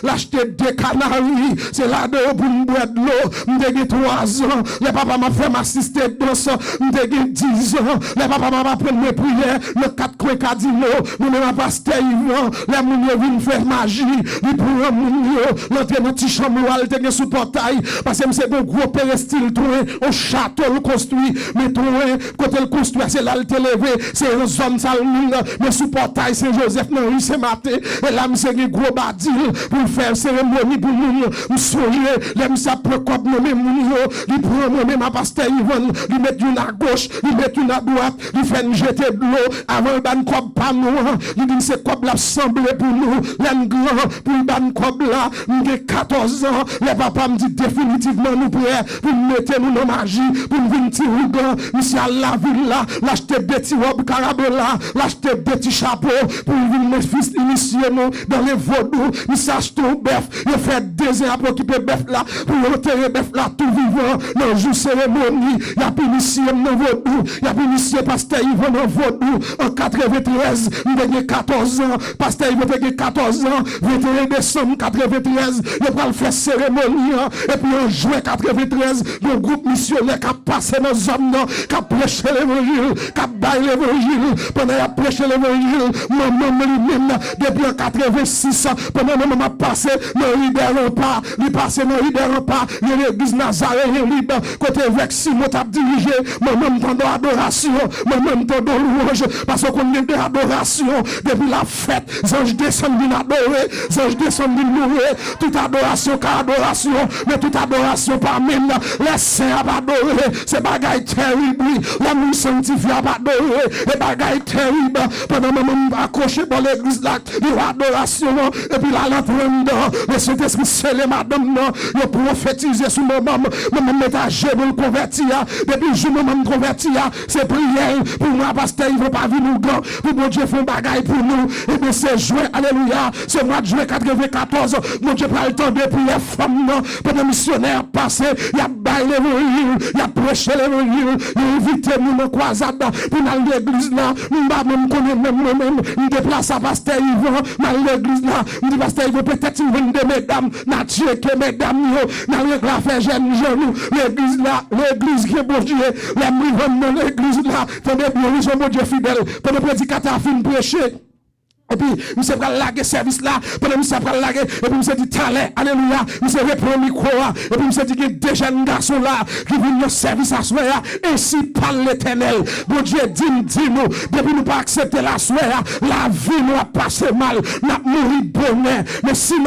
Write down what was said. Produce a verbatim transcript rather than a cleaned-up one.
l achte de kanari, se ladan yo pou m bwè dlo. M te gen twazan, lè papa m ap fè m asiste dans. M te gen dizan, lè papa m ap aprann mwen priyè nan kat kwen Kadino. Mwen menm ak pastè Ivan, lè moun yo vin fè maji, li pran moun yo, l antre nan ti chanm lwa l te gen sou pòtay, paske m se gon gwo perestil twen, on chato l konstwi, men twen, kote l konstwi a, se la l te leve, se yon zòn Salmoun, men sou pòtay Sen Jozèf nan ri Sen Maten, e la misye gen gwo badil pou l fè seremoni pou moun. M sonje, lè misye ap pran kòb nan men moun yo, li pran mwen menm ak pastè Ivan, li met youn agoch, li met youn adwat, li fè n jete dlo, avan l ba n kòb pa nou an, li di n se kòb l ap sanble pou nou, lè n gran, pou l ba n kòb la. M gen katòz an, lè papa m di definitivman nou prè pou n mete nou nan maji, pou n vin ti ougan, misye al lavil la, l achte de ti wòb karabela, l achte de ti chapo, pou l vin men fis inisye nou dan le vodou. Misye achte yon bèf, yo fè de zen ap okipe bèf la, pou yo antere bèf la tou vivan. Nan jou seremoni, y ap inisye m nan vodou, y ap inisye pastè Ivan nan vodou. An katreventrèz, m te gen katòz an, pastè Ivan te gen katòz an, venteyen desanm katreventrèz, yo pral fè seremoni an, epi an jen katreventrèz, gon gwoup misyonè k ap pase nan zòn nan, k ap preche levanjil, k ap bay levanjil. Pandan y ap preche levanjil, manman m li menm, depi an katrevensis, pandan manman m ap pase nan ri dè Ranpa, li pase nan ri dè Ranpa, gen legliz Nazareyen Lib, kote Evèk Simon t ap dirije. Manman m tande adorasyon, manman m tande lwanj, paske w konn gen de adorasyon, depi l ap fèt, zanj desann vin adore, zanj desann vin loure. Tout adorasyon ka adorasyon, men tout adorasyon pa menm. Lè sen ap adore, se bagay terib, wi. Lè moun sanktifye ap adore, e bagay terib. Pandan manman m akwoche bò legliz la, li wè adorasyon an, epi l al antre anndan. Lesentespri sele madanm nan, yo pwofetize sou manman m. Manman m met ajenou l konvèti a. Depi jou manman m konvèti a, se priyè l pou mwen ak pastè Ivan pa vin ougan, pou Bondye fè yon bagay pou nou. Ebyen, se jen, alelouya, se mwa jen katrevenkatòz, Bondye pral tande priyè fanm nan. Pandan misyonè ap pase, y ap bay levanjil, y ap preche levanjil, yo envite nou nan kwazad pou n al legliz la. M pa menm konnen menm mwen menm, m deplase ak pastè Ivan, m al legliz la. M di pastè Ivan, petèt si m jwenn de medam, n a tcheke medam yo, n al regle afè jèn jan nou. Legliz la, legliz gen Bondye. Lè m rive anndan legliz la, tande byen wi, jan Bondye fidèl. Pandan predikatè a fin preche, epi misye pral lage sèvis la, pandan misye pral lage, epi misye di talè, alelouya, misye repran mikwo a, epi misye di gen de jèn gason la ki vin nan sèvis aswè a, ensi pale Letènèl. Bondye di m di nou, depi nou pa aksepte l aswè a, lavi nou ap pase mal, n ap mouri bonè. Men si n